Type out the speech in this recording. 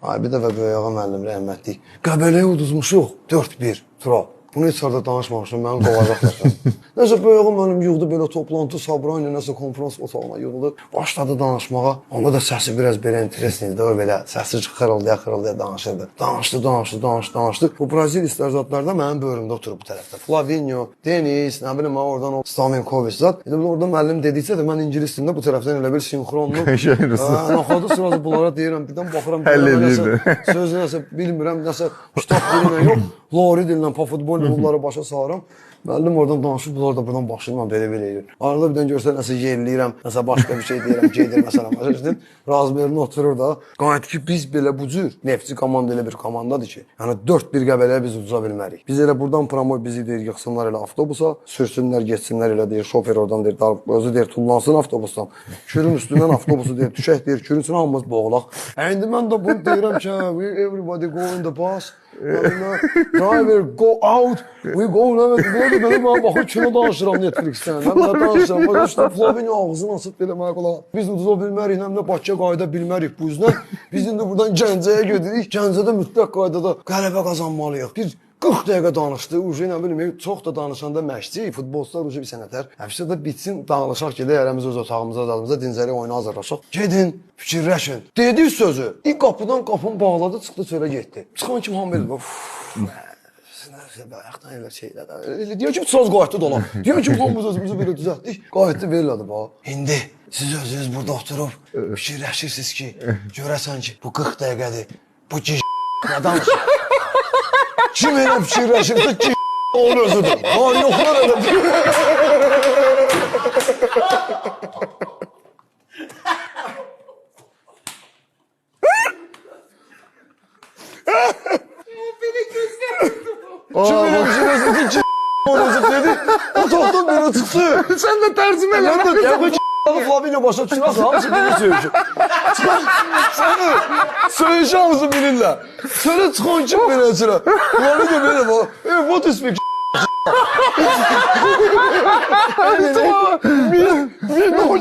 Ay, bir dəfə Böyük Ağa müəllim rəhmətlik. Qəbələyə uduzmuşuq 4-1 Tural. Bunu heç harda danışmamışam, məni qovacaqlar. Nəsə Böyük Ağa müəllim yığdı belə toplantı, Sabraniya nəsə konfrans otağına yığıldı. Başladı danışmağa. Onda da səsi biraz belə interesting idi, o belə səsi xırıldaya xırıldaya danışırdı. Danışdı, danışdı, danışdı, danışdı. Bu Brazilistlər zadlar da mənim böyrümdə oturub bu tərəfdə. Flavinho, Denis, nə bilim oradan o Stamenkovic zad. İndi orada müəllim dedikcə də mən ingilis dilində bu tərəfdən elə bir sinxronlu. Naxadı sırası bunlara deyirəm, birdən baxıram, sözü nəsə bilmirəm, nəsə kitab dilinə yox, lori dilinə, pa futbol bunları başa salıram. Müəllim oradan danışır, bunlar da buradan başlayır, belə-belə eləyir. Arada birdən görsən nəsə yerləyirəm, nəsə başqa bir şey deyirəm, gedir məsələn, başa düşdün? Razmerinə oturur da. Qayıt ki, biz belə bu cür Neftçi komanda elə bir komandadır ki, yəni 4-1 Qəbələyə biz uduza bilmərik. Biz elə buradan promoy bizi deyir, yıxsınlar elə avtobusa, sürsünlər, getsinlər elə deyir, şofer oradan deyir, özü deyir, tullansın avtobusdan. Kürün üstündən avtobusu deyir, düşək deyir, kürün üstünə hamımız boğulaq. İndi mən də bunu deyirəm ki, everybody go in the bus. Driver go out, we go. Belə belə mənə baxır, kino danışıram Netflixdən. Mən nə danışıram? Başa düşdüm, Flavinho ağzını açıb belə mənə qulağa. Biz uduza bilmərik, həm də Bakıya qayıda bilmərik bu yüzdən. Biz indi buradan Gəncəyə gedirik. Gəncədə mütləq qaydada qələbə qazanmalıyıq. Bir 40 dəqiqə danışdı, uje nə bilim, çox da danışanda məşqçi, futbolçular uje bir sənətər. Həmişə də bitsin, danışaq, gedək hərəmiz öz otağımıza, zadımıza, dincəlik oyuna hazırlaşaq. Gedin, fikirləşin. Dedi sözü. İlk qapıdan qapını bağladı, çıxdı çölə getdi. Çıxan kimi hamı belə, bayaqdan elə şeylər. Elə deyir ki, söz qayıtdı dolan. Deyir ki, hamımız özümüzü belə düzəltdik. Qayıtdı belə elədi bax. İndi siz özünüz burada oturub fikirləşirsiniz ki, görəsən ki, bu 40 dəqiqədir. Bu ki nə danışır? Kim elə fikirləşirsə ki, onun özüdür. Ha, yoxlar elə. Kim elə fikirləşirsə ki, onun özüdür dedi. Otaqdan belə çıxdı. Sən də tərcümə elə. Mən də Flavinho başa düşmez, hamısı bilir söyüşü. Söyüşü hamısı bilirlər. Söyle çıxan kim belə sıra. Flavinho belə bax. What is speak? Bir no.